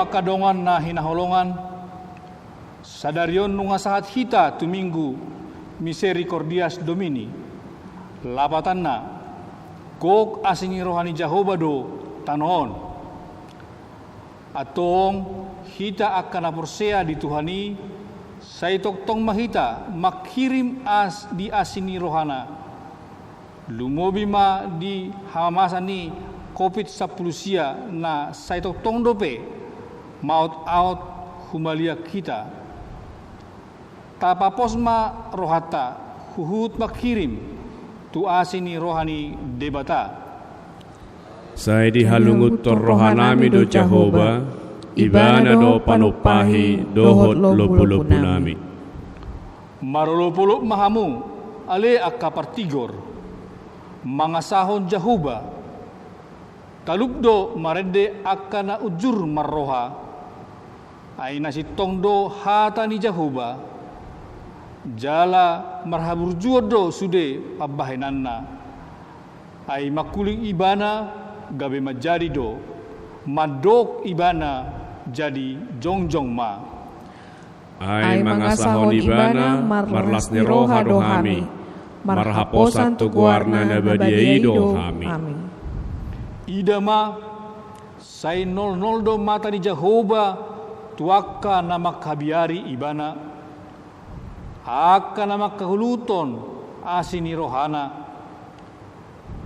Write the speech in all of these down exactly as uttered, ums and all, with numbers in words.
Angka dongan na hinaholongan, sadari on nunga sahat hita tu Minggu Misericordias Domini. Lapatanna, gok asi ni roha ni Jahowa do tano on. Antong, hita angka na porsea di Tuhan i, sai tongtong ma hita manghirim as di asi ni rohana. Lumobi ma di hamamasan ni Covid sampulu sia na sai tongtong dope maot-aot humaliang hita. Tapapos ma rohanta huhut manghirim tu asi ni roha ni Debata. Sai dihalungunhon rohanami do Jahowa, Ibana do panumpahi dohot lombu-lombunami. Marolopolop ma hamu, ale angka partigor, mangasahon Jahowa. Talup do marende angka na unjur marroha. Ai na sintong do hata ni Jahowa, jala marhaburjuon do sude pambahenanna. Ai mangkuling Ibana, gabe manjadi do, mandok Ibana, jadi jongjong ma. Ai mangasahon Ibana marlas ni roha do hami, marhaposan tu goarna na badia i do hami. Ida ma, sai nolnol do mata ni Jahowa tu angka na manghabiari Ibana, angka na manghaholongon asi ni rohana.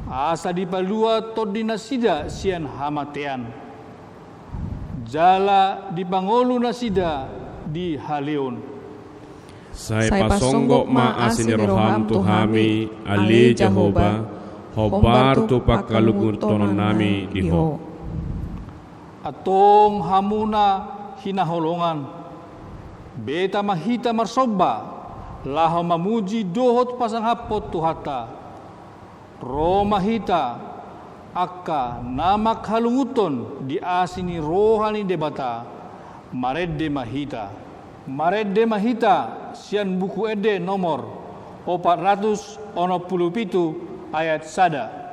Asa dipalua tondi nasida sian hamatean, jala dipangolu nasida di haleon. Sai pasonggop ma asi ni roham tu hami, ale Jahowa, hombar tu panghalungunhononnami di Ho. Antong hamu na hinaholongan, beta ma hita marsomba, laho mamuji dohot pasangaphon Tuhanta. Ro ma hita, angka na manghalungunhon di asi ni roha ni Debata, marende ma hita. Marende ma hita sian Buku Ende nomor opat ratus onom pulu pitu ayat sada.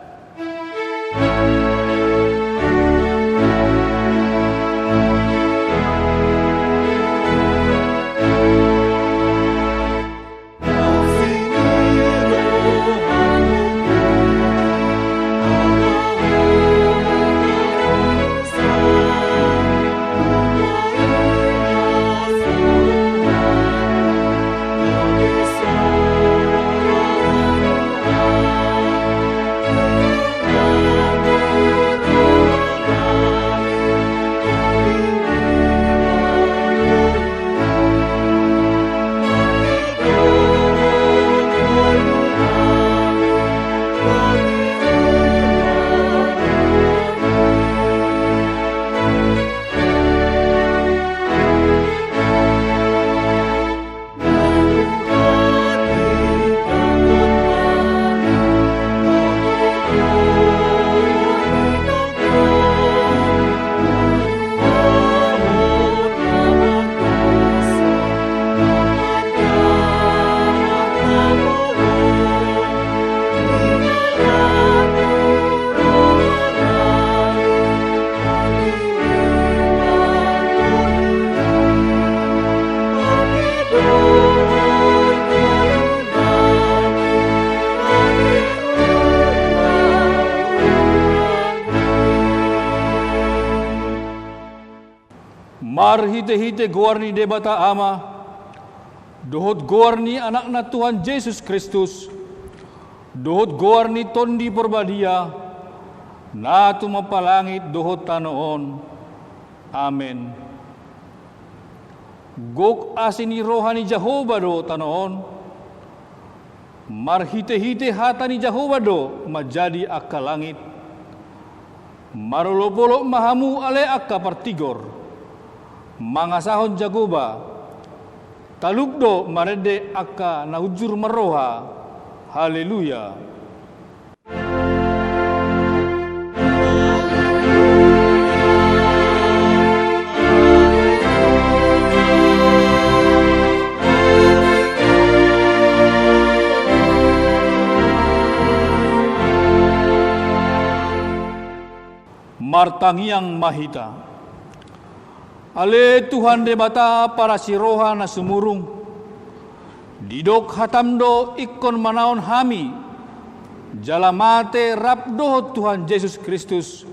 Marhitehite goar ni Debata Ama, dohot goar ni Anakna Tuhan Jesus Kristus, dohot goar ni Tondi Porbadia, na tumompa langit dohot tano on. Amen. Gok asi ni roha ni Jahowa do tano on. Marhitehite hata ni Jahowa do manjadi angka langit. Marolopolop ma hamu ale angka partigor, mangasahon Jahowa. Talup do marende angka na unjur marroha. Haleluya. Martangiang ma hita. Ale Tuhan Debata parasiroha na sumurung, didok hatam do ingkon manaon hami, jala mate rap dohot Tuhan Jesus Kristus,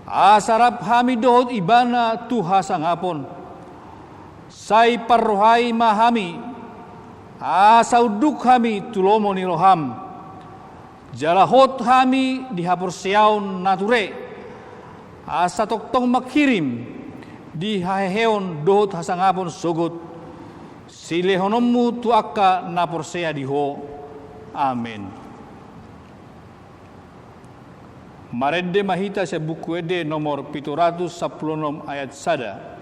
asa rap hami dohot Ibana tu hasangapon. Sai parrohai ma hami, asa unduk hami tu lomo ni roham. Jala hot hami di haporseaon na ture, asa tongtong manghirim di haheheon dohot hasangapon sogot, silehononmu tu angka na porsea di Ho. Amen. Marende ma hita sian Buku Ende nomor pitu ratus sampulu onom ayat sada.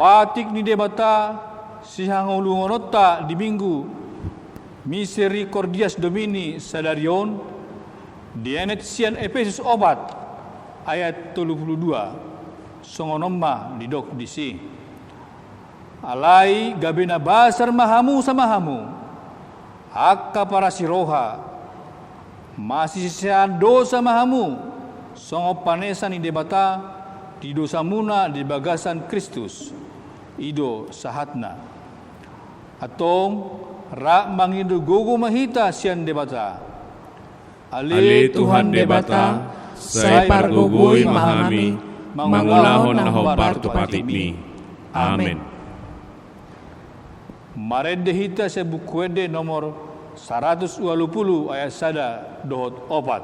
Patik ni Debata sihangoluhononta di Minggu Misericordias Domini sadari on dienet sian Epesus opat ayat tolu pulu dua, songon on ma didok disi. Alai gabe na basar ma hamu sama hamu, angka parasiroha, masisesean dosa ma hamu, songon panesa ni Debata di dosamuna di bagasan Kristus. I do sahatna. Antong, rap mangido gogo ma hita sian Debata. Ale Tuhan Debata, sai pargogoi ma hami mangulahon na hombar tu patikmi. Amen. Marende hita sian Buku Ende nomor saratus ualu pulu ayat sada dohot opat.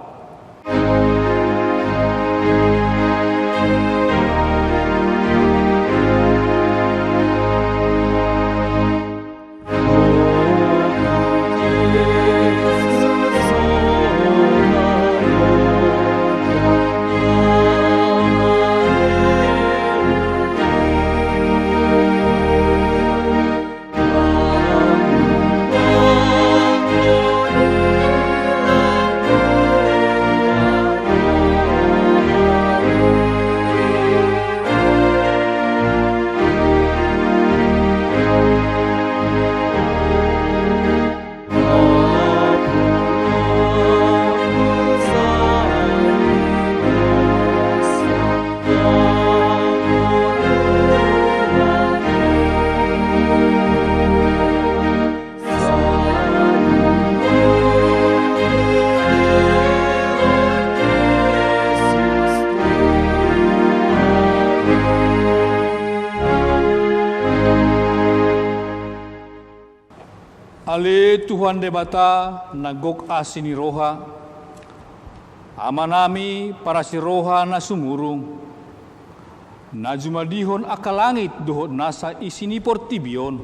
Ale Tuhan Debata na gok asi ni roha, Amanami parasi roha na sumurung, na jumadihon angka langit dohot nasa isi ni portibi on,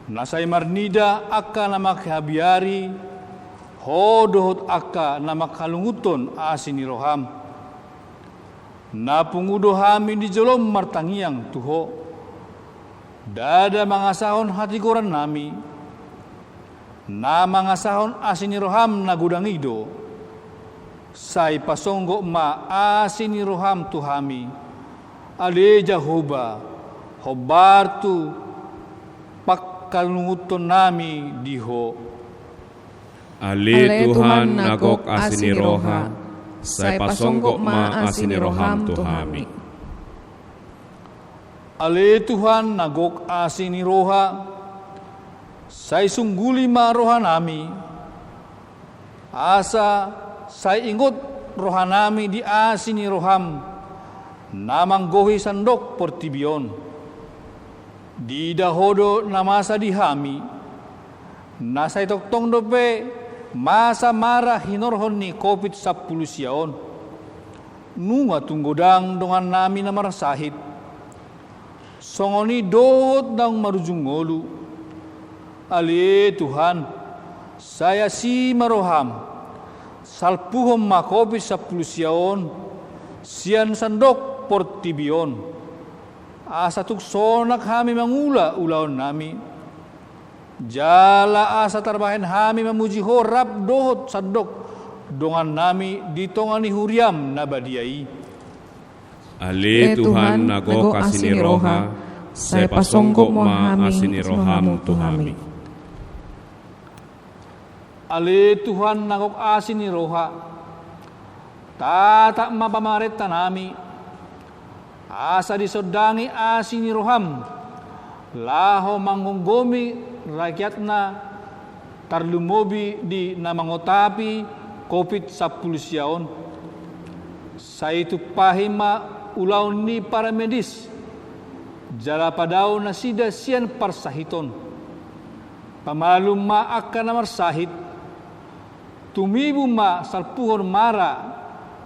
na sai marnida angka na manghabiari Ho dohot angka na manghalungunhon asi ni roham. Na pungu do hami di jolom martangiang tu Ho. Ndada mangasahon hatigorannami, na mangasahon asi ni roham na godang i do. Sai pasonggot ma asi ni roham tu hami, ale Jahowa, hombar tu panghalungunhonnami di Ho. Ale Tuhan na gok asi ni roha, Sai pasonggop ma asi ni roham tu hami. Ale Tuhan na gok asi ni roha, sai sungguli ma rohanami, asa sai ingot rohanami di asi ni roham, na manggohi sandok portibi on. Diida Ho do na masa di hami, na sai tongtong dope masa mara hinorhon ni Covid sampulu sia on. Nunga tung godang dongannami na marsahit, songon i dohot naung marujung ngolu. Ale Tuhan, sai asi ma roham, salpuhon ma Covid sampulu sia on sian sandok portibi on, asa tung sonang hami mangula ulaonnami, jala asa tarbahen hami mamuji Ho rap dohot sandok dongannami di tonga ni huriam na badia i. Ale Tuhan na gok asi ni roha, sai pasonggop ma asi ni roham tu hami. Ale Tuhan na gok asi ni roha, tatap ma pamarentanami, asa disondangi asi ni roham, laho manggomgomi rakyatna, tarlumobi di na mangotapi Covid sampulu sia on. Sai tumpahi ma ulaon ni paramedis, jala padao nasida sian parsahiton. Pamalum ma angka na marsahit, tumibu ma salpuhon mara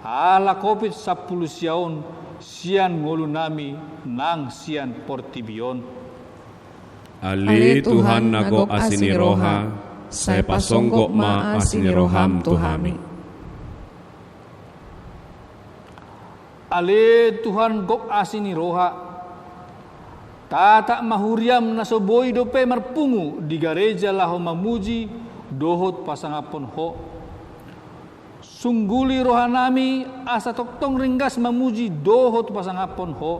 ala Covid sampulu sia on sian ngolunami nang sian portibi on. Ale Tuhan na gok asi ni roha, sai pasonggop ma asi ni roham tu hami. Ale Tuhan gok asi ni roha, tatap ma huriam na so boi dope marpungu di gareja laho mamuji dohot pasangaphon Ho. Sungguli rohanami asa tongtong ringgas mamuji dohot pasangaphon Ho,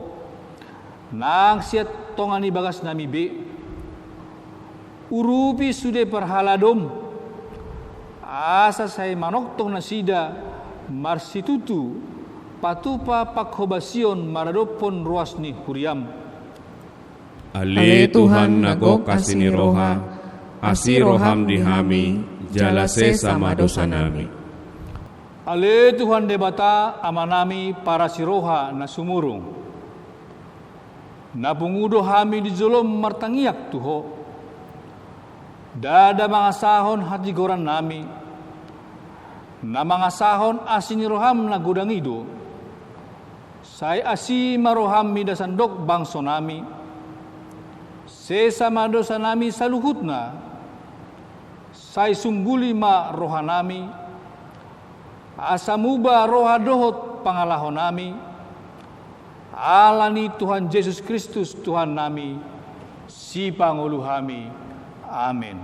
nang sian tonga ni bagasnami be. Urupi sude parhaladom, asa sai manongtong nasida marsitutu patupa panghobasion maradophon ruas ni huriam. Ale Tuhan na gok asi ni roha, asi roham di hami, jala sesa ma dosanami. Ale Tuhan Debata Amanami parasi roha na sumurung, na pungu do hami di jolom martangiang tu Ho. Ndada mangasahon hatigorannami, na mangasahon asi ni roham na godang i do. Sai asi ma roham mida sandok bangsonami. Sesa ma dosanami saluhutna. Sai sungguli ma rohanami, asa muba roha dohot pangalahonami. Ala ni Tuhan Jesus Kristus Tuhannami, Sipangolu hami. Amen.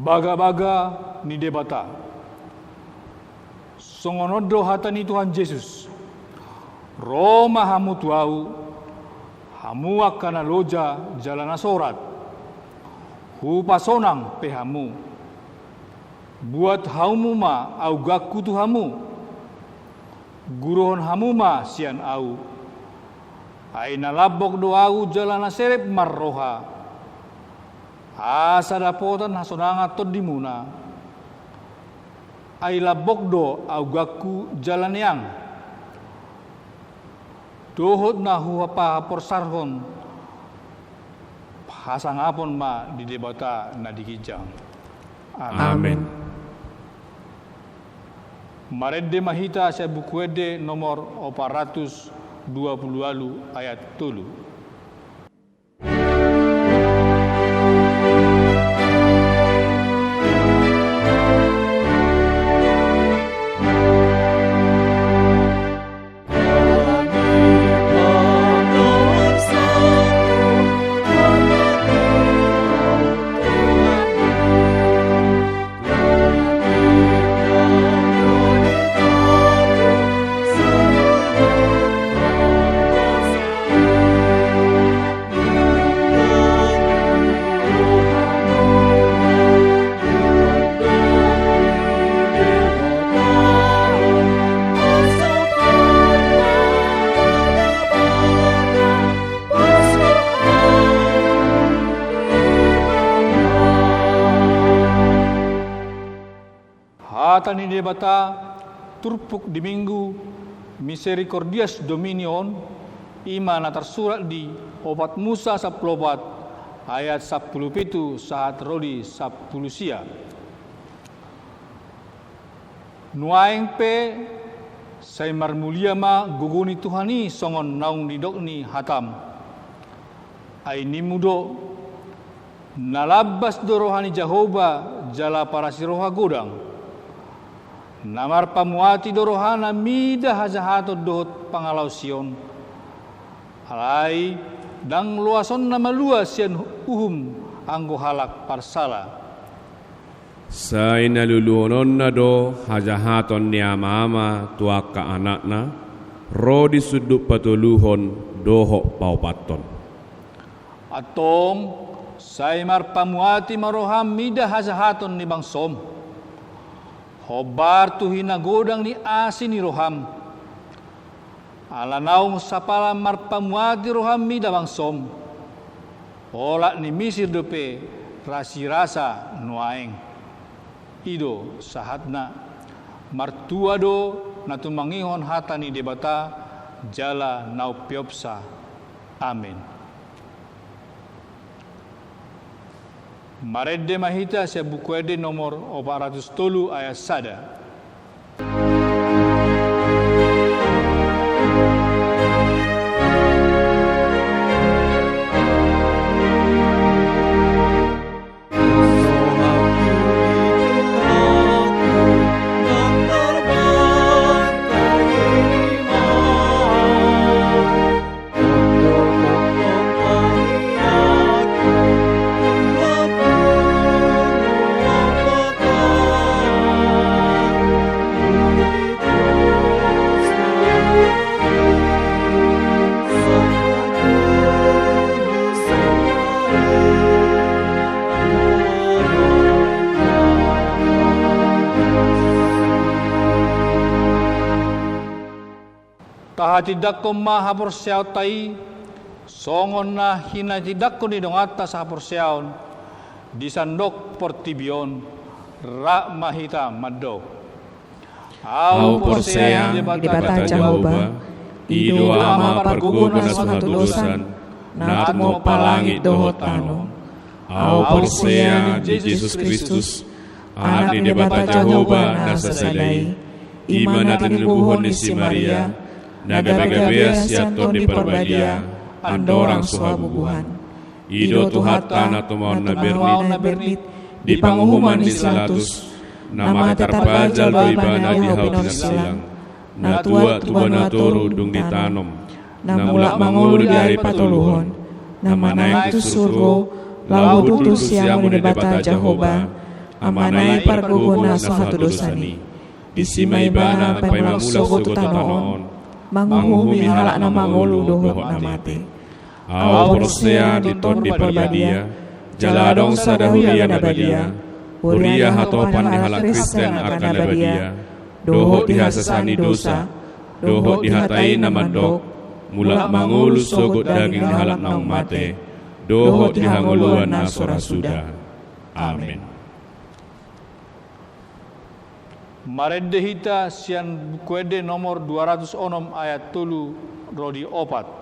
Bagabaga ni Debata. Songon on do hata ni Tuhan Jesus: Ro ma hamu tu Ahu, hamu angka na loja jala na sorat, Hupasonang pe hamu. Buat hamu ma augangku tu hamu. Guruhon hamu ma sian Ahu. Ai na lambok do Ahu jala na serep marroha. Asa dapotan hasonangan tondimuna, ai lambok do augangku jala neang, dohot na hupaporsarhon, hasangapon ma di Debata na di ginjang. Amen. Amen. Marende ma hita sian Buku Ende nomor opat ratus dua pulu ualu ayat tolu. Hata ni Debata turpuk di Minggu Misericordias Domini on, i ma na tarsurat di opat Musa sampulu opat ayat sampulu pitu sahat ro di sampulu sia. Nuaeng pe sai marmulia ma gogo ni Tuhan i songon naung nidok ni hatam. Ai nimmu do, na lambas do roha ni Jahowa jala parasiroha godang, na marpamuati do rohana mida hajahaton dohot pangalaosion. Alai ndang loasonna malua sian uhum anggo halak parsala. Sai na luluhononna do hajahaton ni amaama tu angka anakna, ro di sundut patoluhon dohot paopathon. Antong, sai marpamuati ma roham mida hajahaton ni bangsom. Hombar tu hinagodang ni asi ni roham. Ala naung sapala marpamuati roham mida bangsom, olat ni Misir dope rasirasa nuaeng. I do sahatna. Martua do na tumangihon hata ni Debata jala na umpeopsa. Amen. Marende ma hita sian Buku Ende nomor opat ratus tolu ayat sada. Tahatindangkon ma haporseaonta i, songon na hinatindangkon ni donganta sahaporseaon di sandok portibi on, rap ma hita mandok. Ahu porsea di Debata Jahowa, i do Ama pargogo na so hatudosan, na tumompa langit dohot tano. Ahu porsea di Jesus Kristus, Anak ni Debata Jahowa na sasada i, i ma na tinibuhon ni si Maria, na gabegabean sian Tondi Parbadia, andorang so habubuhan. I do Tuhanta na tumaon na bernit, di panguhuman ni si Pilatus, na mate tarpajal do ibana di hau pinarsilang, na tuat tu banua toru dung ditanom, na mulak mangolu di ari patoluhon, na manaek tu surgo, laho hundul tu siamun ni Debata Jahowa, Amana i pargogo na so hatudosan i. Disi ma ibana paima mulak sogot tu tano on, manguhumi halak na mangolu dohot na mate. Ahu porsea di Tondi Parbadia, jala adong sada huria na badia, huria hatopan ni halak Kristen angka na badia, dohot di hasesaan ni dosa, dohot di hata i na mandok, mulak mangolu sogot daging ni halak naung mate, dohot di hangoluan na so ra suda. Amen. Marende hita sian Buku Ende nomor dua ratus onom ayat tolu ro di opat.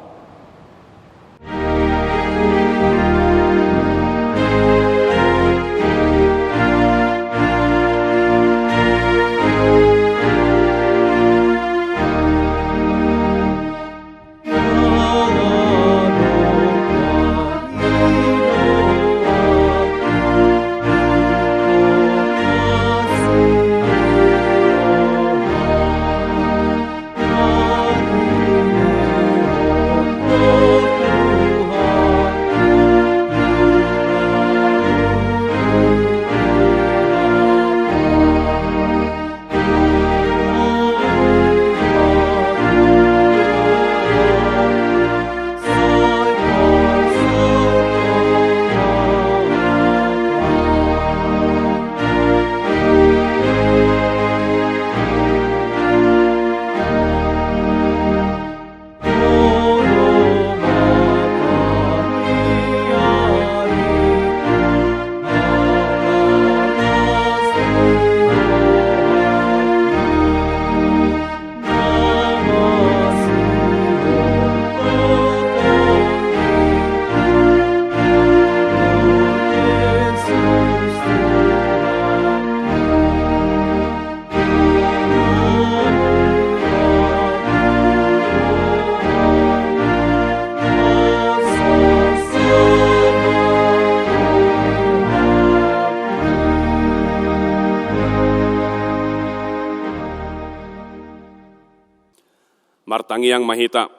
Martangiang ma hita.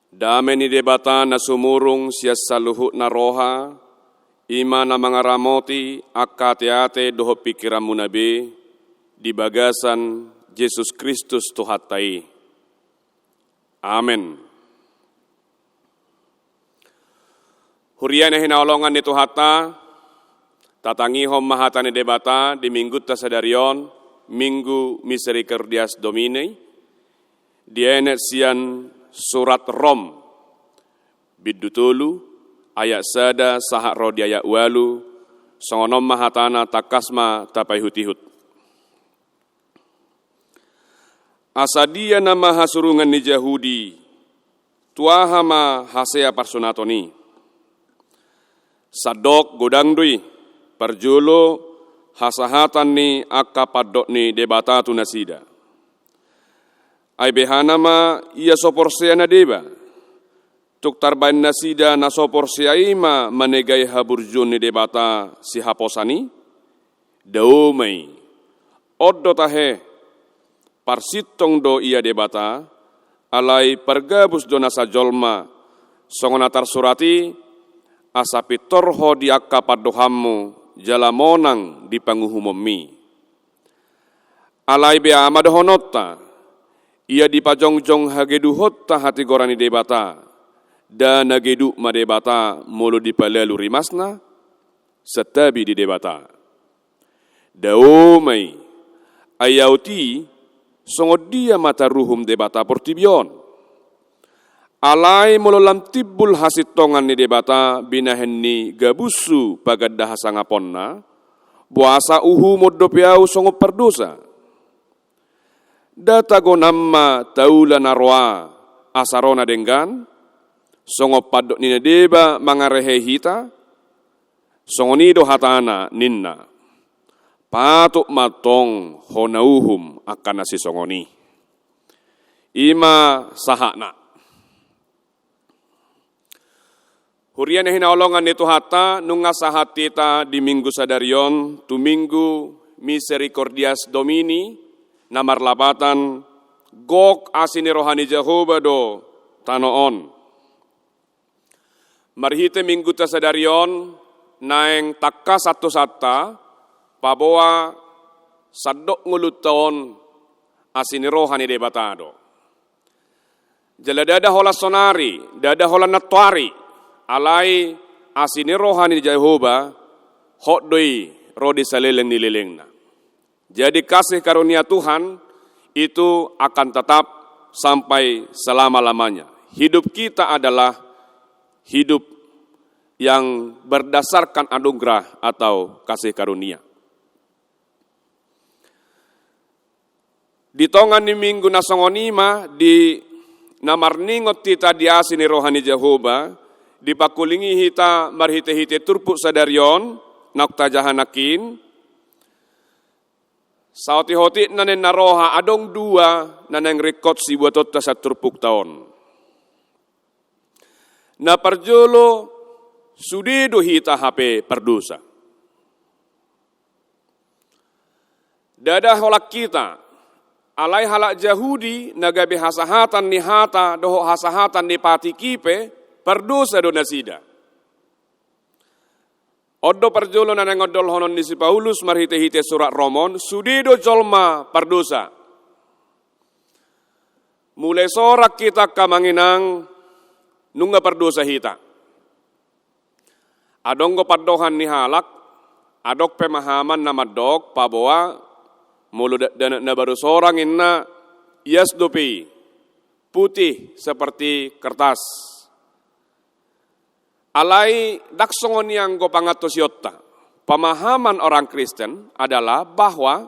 Dame ni Debata na sumurung sian saluhutna roha, i ma na mangaramoti angka ateate dohot pingkiranmuna be di bagasan Jesus Kristus Tuhanta i. Amen. Huria na hinaholongan ni Tuhanta, tatangihon ma hata ni Debata di minggunta sadari on, Minggu Misericordias Domini, dienet sian surat Rom, bindu tolu, ayat sada sahat ro di ayat ualu, songon on ma hatana, tangkas ma tapaihutihut. Asa dia nama hasurungan ni Jahudi, tu aha ma hasea parsunaton i? Sandok godang do i, parjolo hasahatan ni angka pandok ni Debata tu nasida. Ai beha nama ia so porsea na deba, tung tarbaen nasida na so porsea i ma manegai haburjuon ni Debata sihaposan i? Dao ma i. On do tahe, parsintong do ia Debata, alai pargabus do nasa jolma, songon na tarsurat i, asa pintor ho di angka pandohanmu, jala monang di panguhumonmi. Alai beha ma dohononta, ia dipajongjong hageduhonta hatigoran ni Debata, nda na geduk ma Debata molo dipalalu rimasna? Santabi di Debata. Dao ma i, ai ahu i, songon dia ma taruhum Debata portibi on? Alai molo lam timbul hasintongan ni Debata binahen ni gabushu paganda hasangaponna, boasa uhumon dope ahu songon pardosa? Nda tagonan ma taula na roa asa ro na denggan, songon pandok ni na deba mangarehei hita? Songon i do hatana ninna. Patut ma antong hona uhum angka na sisongon i. I ma sahatna. Huria na hinaholongan ni Tuhanta, nunga sahat hita di minggu sadari on tu Minggu Misericordias Domini, na marlapatan gok asi ni roha ni Jahowa do tano on. Marhite minggunta sadari on, naeng tangkas antusanta, paboa sandok ngolunta on asi ni roha ni Debata do. Jala ndada holan sonari, ndada holan nantoari, alai asi ni roha ni Jahowa, hot do i ro di saleleng ni lelengna. Jadi kasih karunia Tuhan itu akan tetap sampai selama-lamanya. Hidup kita adalah hidup yang berdasarkan anugerah atau kasih karunia. Di tonga ni minggu na songon i ma di na marningot hita di asi ni roha ni Jahowa, dipangkulingi hita marhite-hite turpuk sadari on, naung tajaha nangkin, saotik-otik na naeng na roha adong dua na naeng ringkot sibuatonta sian turpukta on. Na parjolo, sude do hita hape pardosa. Ndada holan hita, alai halak Jahudi na gabe hasahatan ni hata dohot hasahatan ni patik i pe pardosa do nasida. On do parjolo na naeng ondolhonon ni si Paulus marhite-hite surat Rom on, sude do jolma pardosa. Mulai sorang hita angka amang inang, nunga pardosa hita. Adong do pandohan ni halak, adong pemahaman na mandok paboa molo da-, dakdanak na baru sorang inna, ias dope i, putih seperti kertas. Alai ndang songon i anggo pangantusionta. Pemahaman orang Kristen adalah bahwa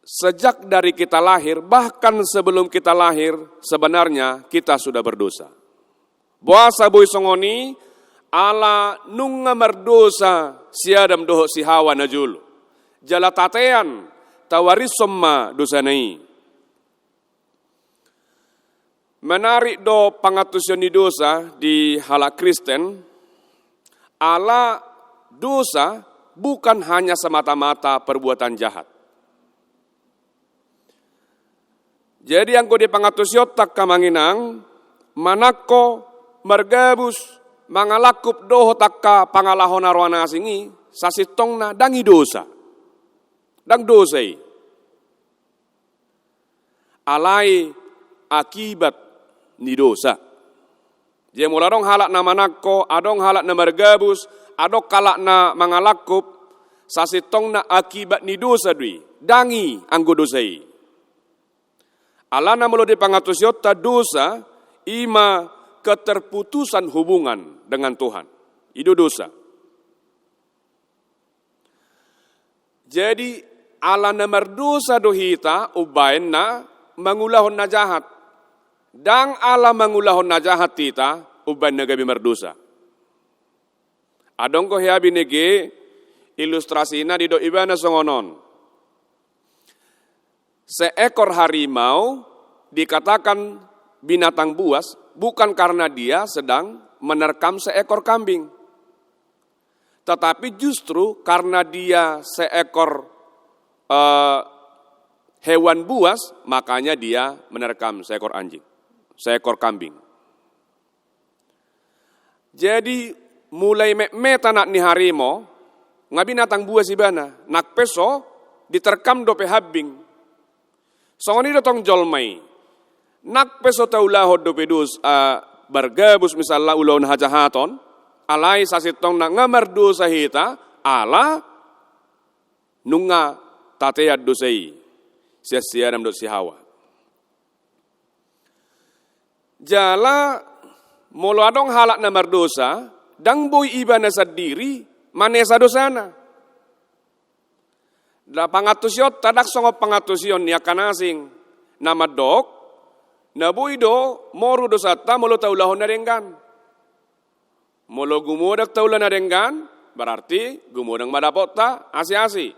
sejak dari kita lahir, bahkan sebelum kita lahir, sebenarnya kita sudah berdosa. Boasa boi songon i? Ala nunga mardosa si Adam dohot si Hawa najolo. Jala tatean, tawarishon ma dosana i. Menarik do pangantusion ni dosa di halak Kristen, ala dosa bukan hanya semata-mata perbuatan jahat. Jadi anggo di pangantusionta angka amang inang, manangko, margabus, mangalangkup dohot angka pangalaho na ro na asing i, sasintongna ndang i dosa. Ndang dosa i. Alai akibat ni dosa. Jadi molo adong halak na manangko, adong halak na margabus, adong halak na mangalangkup, sasintongna akibat ni dosa do i, ndang i anggo dosa i. Alana molo di pangantusionta dosa, i ma keterputusan hubungan dengan Tuhan. I do dosa. Jadi, ala na mardosa do hita umbaen na mangulahon na jahat. Ndang ala mangulahon na jahat hita umbaen na gabe mardosa. Adong do hea binege ilustrasina didok ibana songon on. Seekor harimau dikatakan binatang buas bukan karena dia sedang menerkam seekor kambing. Tetapi justru karena dia seekor, eh, hewan buas, makanya dia menerkam seekor anjing, seekor kambing. Jadi, mulai metmet anak ni harimau, nga binatang buas ibana, nang pe so diterkam dope hambing. Songon i do tong jolma i. Nang pe so taulahon dope dos-, eh, margabus misalna ulaon hajahaton, alai sasintongna nga mardosa hita, ala nunga tatean dosa i sian si Adam dohot si Hawa. Jala molo adong halak na mardosa, ndang boi ibana sandiri manesa dosana. Ala pangantusionta ndang songon pangantusion ni angka na asing na mandok, na boi do moru dosanta molo taulahon na denggan. Molo gumodang taula na denggan, berarti gumodang ma dapotta asi-asi.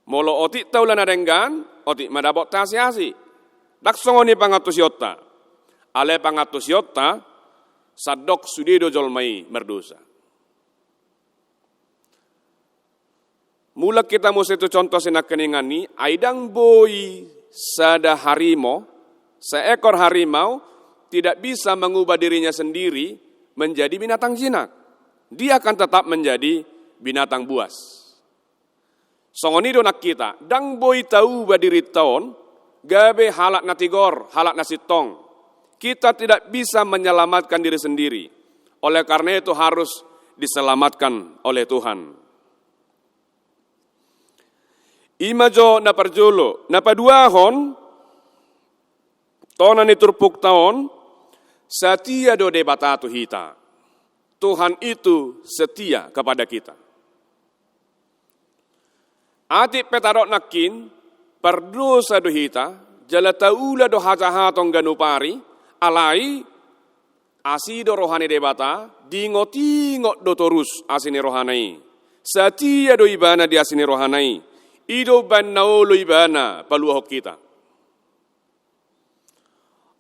Molo otik taula na denggan, otik ma dapotta asi-asi. Ndang songon i pangantusionta. Alai pangantusionta, sandok sude do jolma i mardosa. Mulak hita muse tu contoh sinangkaningan i, ai ndang boi sada harimau, seekor harimau tidak bisa mengubah dirinya sendiri menjadi binatang jinak. Dia akan tetap menjadi binatang buas. Songon i do nang hita, ndang boi tauba dirinta on, gabe halak na tigor, halak na sintong. Kita tidak bisa menyelamatkan diri sendiri. Oleh karena itu harus diselamatkan oleh Tuhan. I ma jo na parjolo, na paduahon, tona ni turpukta on, Setia do Debata tu hita. Tuhan itu setia kepada kita. Atik pe tadok nangkin, pardosa do hita, jala taula do hajahaton ganup ari, alai asi do roha ni Debata, diingot-ingot do torus asi ni rohana i. Setia do Ibana di asi ni rohana i. I do umbahen na olo Ibana paluahon hita.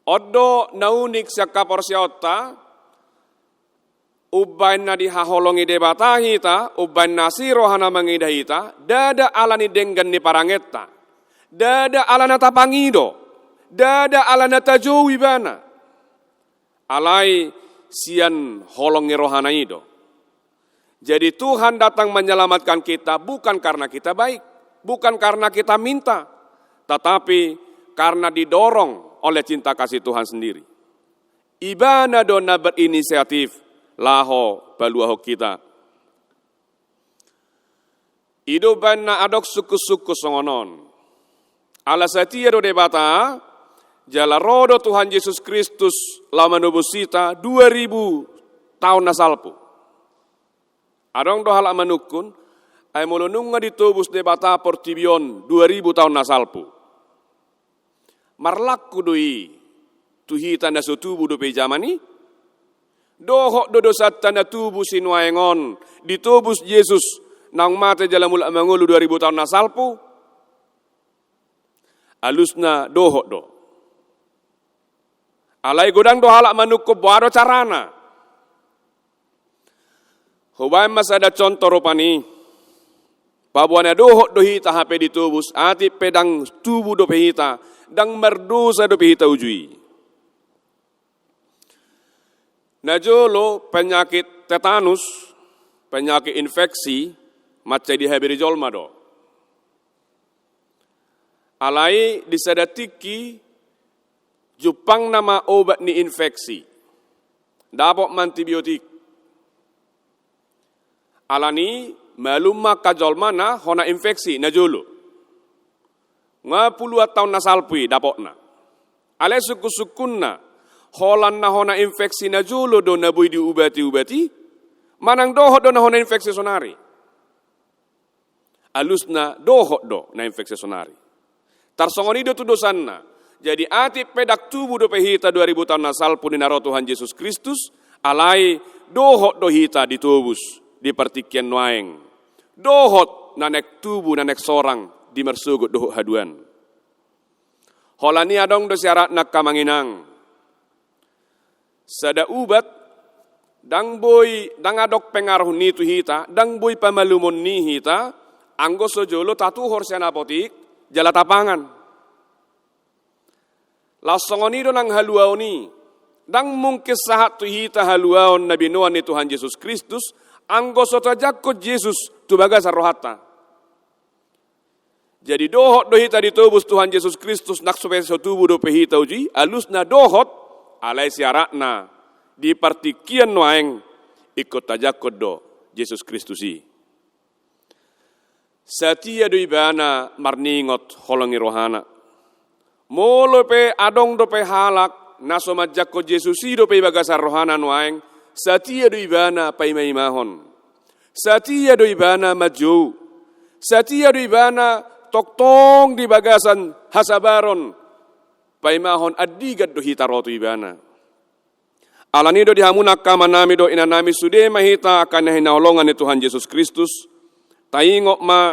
On do na unik sian haporseaonta, umbahen na dihaholongi Debata hita, umbahen na asi rohana mangida hita, ndada ala ni denggan ni parangenta, ndada ala na tapangido, ndada ala na tajou Ibana. Alai sian holong ni rohana i do. Jadi Tuhan datang menyelamatkan kita bukan karena kita baik, bukan karena kita minta, tetapi karena didorong oleh cinta kasih Tuhan sendiri. Ibana do na berinisiatif laho paluahon hita. I do umbahen na adong sungkun-sungkun songon on. Ala setia do Debata, jala ro do Tuhan Jesus Kristus laho manobus hita dua ribu taon na salpu. Adong do halak manungkun, ai molo nunga ditobus Debata portibi on dua ribu taon na salpu, marlaku do i tu hita na so tubu dope di jaman i? Dohot do dosanta na tubu sinuaeng on ditobus Jesus naung mate jala mulak mangolu dua ribu taon na salpu? Alusna dohot do. Alai godang do halak manungkun boha do carana. Hubaen ma sada contoh rupani. Paboa na dohot do hita hape ditobus, atik pe ndang tubu dope hita, ndang mardosa dope hita uju i. Najolo penyakit tetanus, penyakit infeksi, mansai dihabiri jolma do. Alai di sada tingki jumpang nama obat ni infeksi. Dapot ma antibiotik. Alani malum ma angka jolma na hona infeksi najolo. Nga puluhan taon na salpu i dapotna. Alai sungkun-sungkunna, holan na hona infeksi najolo do na boi diubati-ubati, manang dohot do na hona infeksi sonari? Alusna dohot do na infeksi sonari. Tarsongon i do tudosanna. Jadi atik pe ndang tubu dope hita dua ribu taon na salpu di na ro Tuhan Jesus Kristus, alai dohot do hita ditobus di partingkian nuaeng. Dohot na naeng tubu na naeng sorang di marsogot dohot haduan. Holan i adong do syaratna angka amang inang. Sada ubat, ndang boi, ndang adong pengaruh ni tu hita, ndang boi pamalumon ni hita, anggo so jolo tatuhor sian apotik, jala tapangan. Laos songon i do nang haluaon i, ndang mungkin sahat tu hita haluaon na binoan ni Tuhan Jesus Kristus, anggo so tajangkon Jesus tu bagasan rohanta. Jadi dohot do hita ditobus Tuhan Jesus Kristus, nang so pe so tubu dope hita uju i, alusna dohot, alai syaratna di partingkian nuaeng ingkon tajangkon do Jesus Kristus i. Setia do Ibana marningot holong ni rohana. Molo pe adong dope halak na so manjangkon Jesus i dope di bagasan rohana nuaeng, setia do Ibana paima-imahon. Setia do Ibana manjou. Setia do Ibana tongtong di bagasan hasabaron. Paimahon andigan do hita ro tu Ibana. Alani do di hamu angka amanami dohot inanami, sude ma hita angka na hinaholongan ni Tuhan Jesus Kristus. Taingot ma,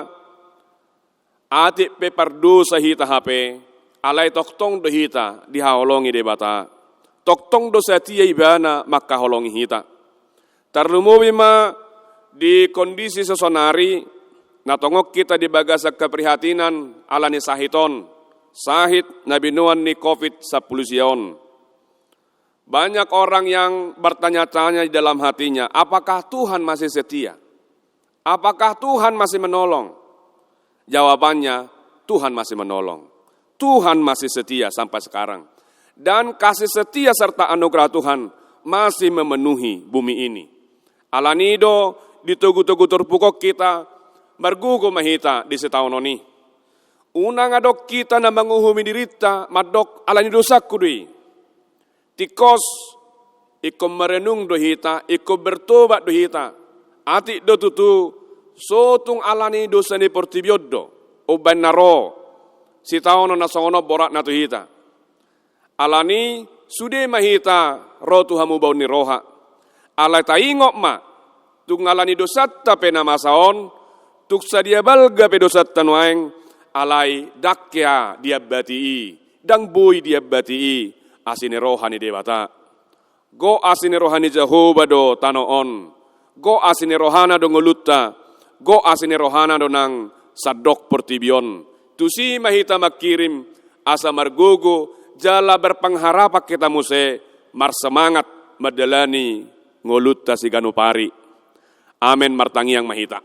atik pe pardosa hita hape, alai tongtong do hita dihaholongi Debata. Tongtong do setia Ibana mangkaholongi hita. Tarlumobi ma di kondisi sasonari, na tongon hita di bagasan keprihatinan alani sahit on, sahit na binoan ni covid sampulu sia on. Banyak orang yang bertanya-tanya di dalam hatinya, apakah Tuhan masih setia? Apakah Tuhan masih menolong? Jawabannya, Tuhan masih menolong. Tuhan masih setia sampai sekarang. Dan kasih setia serta anugerah Tuhan masih memenuhi bumi ini. Alani do di togu-togu turpuk on hita, margogo ma hita di sitaonon i. Unang adong hita na manguhumi dirinta mandok alani dosangku do i. Tingkos Ingkon marenung do hita, ingkon bertobat do hita. Atik do tutu, so tung ala ni dosa ni portibi on do umbaen na ro sitaonon na songon on boratna tu hita. Ala ni sude ma hita ro tu hamubaon ni roha. Alai taingot ma, tung ala ni dosanta pe na masa on, tung sadia balga pe dosanta nuaeng, alai ndang hea diambati i, ndang boi diambati i asi ni roha ni Debata. Gok asi ni roha ni Jahowa do tano on. Gok asi ni rohana do ngolunta. Gok asi ni rohana do nang sandok portibi on. Tusi ma hita mangkirim asa margogo jala berpengharapan hita muse marsemangat mandalani ngolunta siganup ari. Amen. Martangiang ma hita.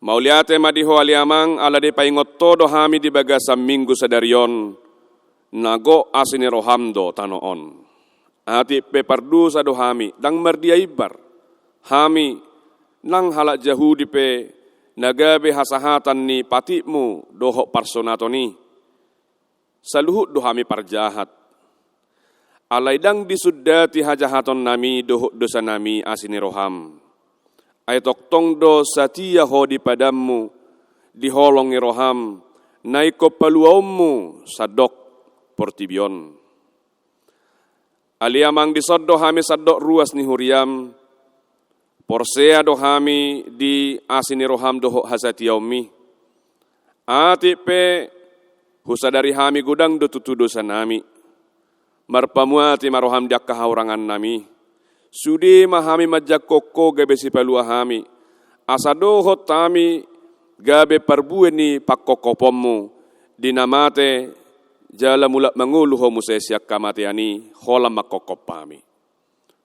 Mauliate ma di Ho ale Amang, ala dipaingot Ho do hami di bagasan Minggu sadari on, na gok asi ni roham do tano on. Atik pe pardosa do hami, ndang mardia imbar. Hami, nang halak Jahudi pe, na gabe hasahatan ni patikmu dohot parsunaton i. Saluhut do hami parjahat. Alai ndang disundati hajahatonnami dohot dosanami asi ni roham. Ai tongtong do satia Ho di padanmu, di holong ni roham, na ingkon paluaonmu sandok portibi on. Ale Amang, dison do hami sandok ruas ni huriam, porsea do hami di asi ni roham dohot hasatiaonmi. Atik pe husadari hami godang do tutu dosanami. Marpamuati ma roham di angka hahurangannami. Sude ma hami manjangkon Ho gabe sipalua hami. Asa dohot hami gabe parbue ni pangkophoponmu di na mate jala mulak mangolu Ho muse sian hamatean i, holan mangkophop hami.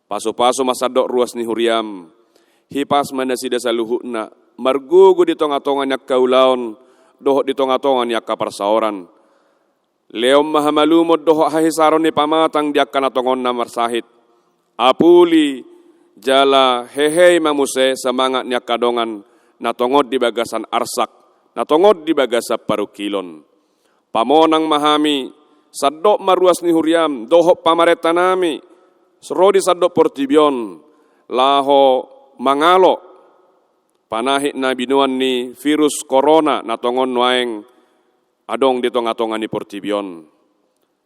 Pasupasu ma sandok ruas ni huriam, hipas ma nasida saluhutna, margogo di tongatonga ni angka ulaon, dohot di tongatonga ni angka parsaoran. Lehon ma hamalumon dohot hahisaron ni pamatang di angka na tongon na marsahit. Apuli jala hehei ma muse semangat ni angka dongan na tongon di bagasan arsak, na tongon di bagasan parungkilon. Pamonang ma hami, sandok ma ruas ni huriam, dohot pamarentanami, ro di sandok portibi on, laho mangalo panahit na binoan ni virus korona na tongon nuaeng adong di tongatonga ni portibi on.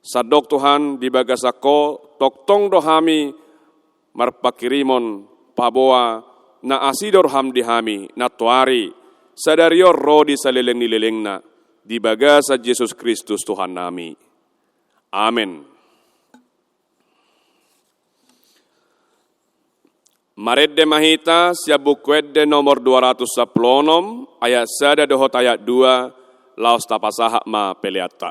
Sandok Tuhan di bagasan Ho, tongtong do hami marpangkirimon paboa na asi do roham di hami, nantoari, sadari on ro di saleleng ni lelengna, di bagasan Jesus Kristus Tuhannami. Amen. Marende ma hita sian Buku Ende nomor dua ratus sampulu onom, ayat sada dohot ayat dua, laos tapasahat ma peleanta.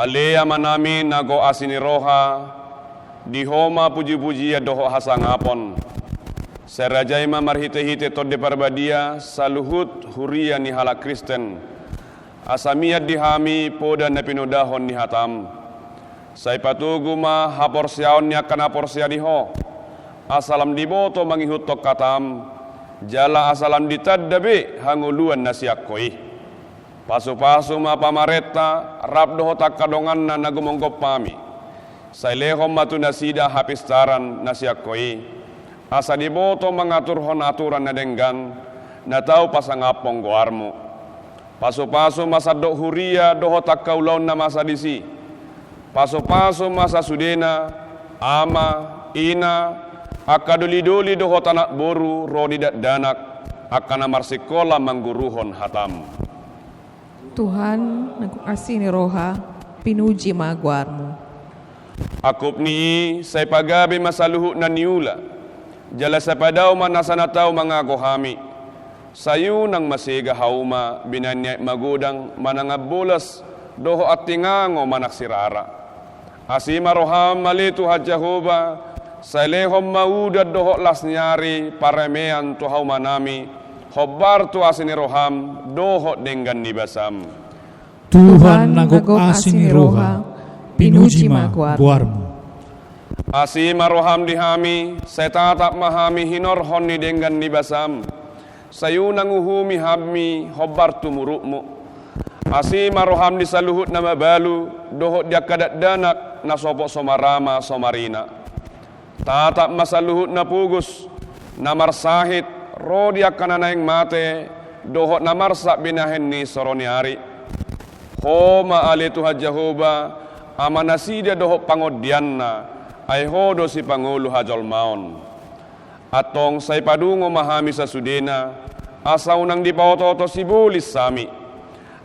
Ale Amanami na gok asi ni roha, di Ho ma pujipujian dohot hasangapon. Sai rajai ma marhitehite Tondi Parbadia saluhut huria ni halak Kristen, asa mian di hami poda na pinodahon ni hataM. Sai patogu ma haporseaon ni angka na porsea di Ho, asa lam diboto mangihuthon hataM, jala asa lam ditanda be hangoluan na sian Ho i. Pasupasu ma pamarenta rap dohot angka donganna na gumonggop hami. Sai lehon ma tu nasida hapistaran na sian Ho i, asa diboto mangaturhon aturan na denggan na tau pasangaphon goarMu. Pasupasu ma sandok huria dohot angka ulaon na masa disi. Pasupasu ma sasudena, ama, ina, angka dolidoli dohot anak boru ro di dakdanak, angka na marsikola mangguruhon hataM. Tuhan, nangkok asi ni roha, pinuji ma goarMu. Angkup ni i, sai pagabe ma saluhut na niula, jala sai padao ma nasa na tau mangago hami. Sai unang ma sega hauma binahen ni aek magodang manang ambolas dohot antingango manang sirara. Asi ma rohaM ale Tuhan Jahowa, sai lehon ma udan dohot las ni ari paremean tu haumanami, hombar tu asi ni rohaM dohot denggan ni basaM. Tuhan, nangkok asi ni roha, pinuji ma goarMu. Asi ma rohaM di hami, sai tatap ma hami hinorhon ni denggan ni basaM. Sai unang uhumi hami hombar tu murukMu. Asi ma rohaM di saluhut na mabalu dohot di angka dakdanak na sopot so marama so marina. Tatap ma saluhut na pogos, na marsahit, ro di angka na naeng mate, dohot na marsak binahen ni so ro ni ari. Ho ma ale Tuhan Jahowa, amanasida dohot pangondianna, ai Ho do sipangolu hajolmaon. Antong sai padungo ma hami sasudena, asa unang dipaotooto sibolis hami.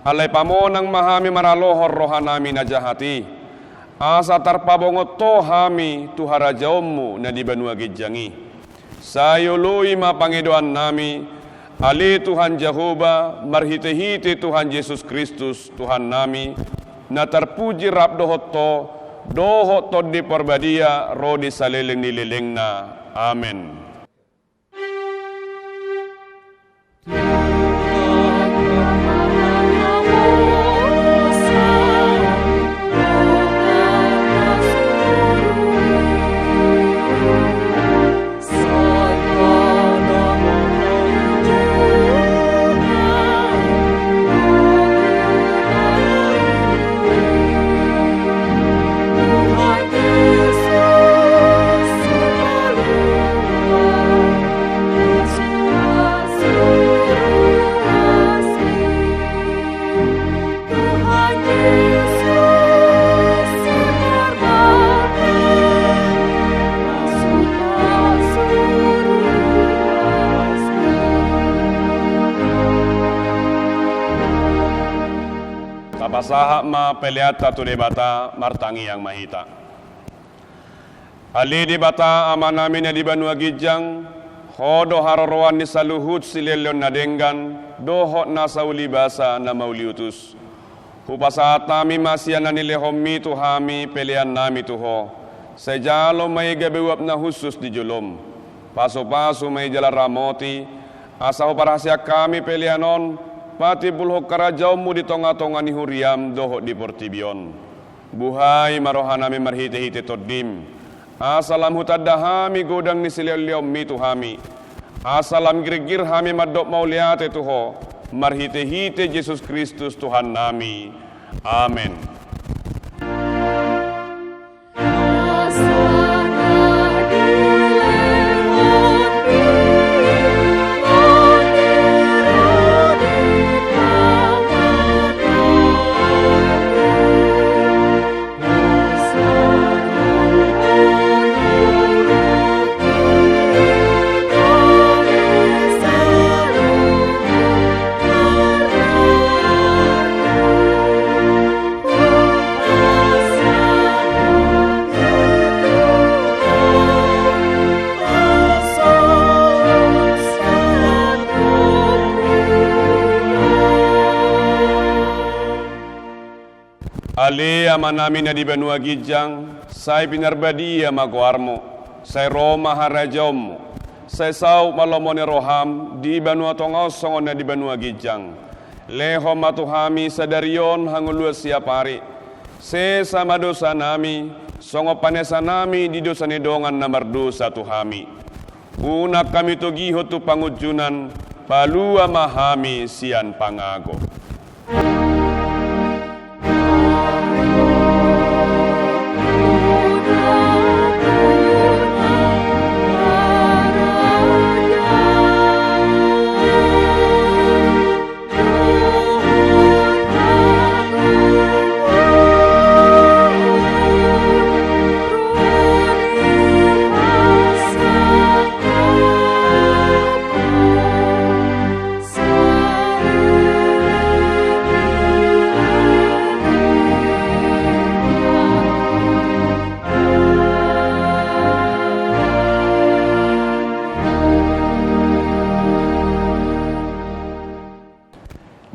Alai pamonang ma hami maralohon rohanami na jahat i, asa tarpabongot Ho hami tu harajaonMu na di banua ginjang i. Sai oloi ma pangidoannami, ale Tuhan Jahowa, marhitehite Tuhan Jesus Kristus, Tuhannami, na tarpuji rap dohot Ho, dohot Tondi Parbadia, ro di saleleng ni lelengna. Amen. Tapasahat ma peleanta tu Debata, martangiang ma hita. Ale Debata Amanami na di banua ginjang, Ho do haroroan ni saluhut silehonlehon na denggan, dohot nasa ulibasa na mauliutus. Hupasahat hami ma sian na nilehonMi tu hami peleannami tu Ho. Sai jalo ma i gabe uap na hushus di joloM. Pasupasu ma i jala ramoti, asa huparhaseang hami pelean on, patimbulhon harajaonMu di tongatonga ni huriaM dohot di portibi on. Buhai ma rohanami marhitehite TondiM, asa lam hutanda hami godang ni silehonlehonMi tu hami, asa lam girgir hami mandok mauliate tu Ho, marhitehite Jesus Kristus Tuhannami. Amen. Ale Amanami na di banua ginjang, sai pinarbadia ma goarMu, sai ro ma harajaonMu, sai saut ma lomo ni rohaM di banua tonga on songon na di banua ginjang. Lehon ma tu hami sadari on hangoluan siapari. Sesa ma dosanami, songon panesanami di dosa ni dongan na mardosa tu hami. Unang hami togihon tu pangunjunan, palua ma hami sian pangago.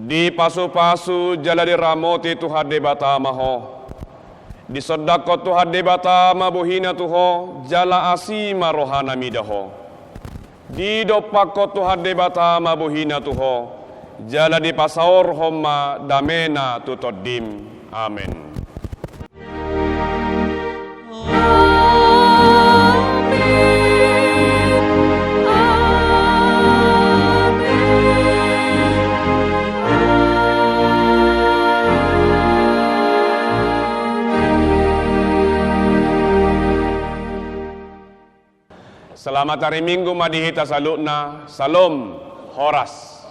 Dipasupasu jala diramoti Tuhan Debata ma ho. Disondangkon Tuhan Debata ma bohina tu ho, jala asi ma rohana mida ho. Didompakkon Tuhan Debata ma bohina tu ho, jala dipasaorhon ma damena tu tondim. Amen. Selamat hari Minggu ma di hita saluhutna. Salom, horas.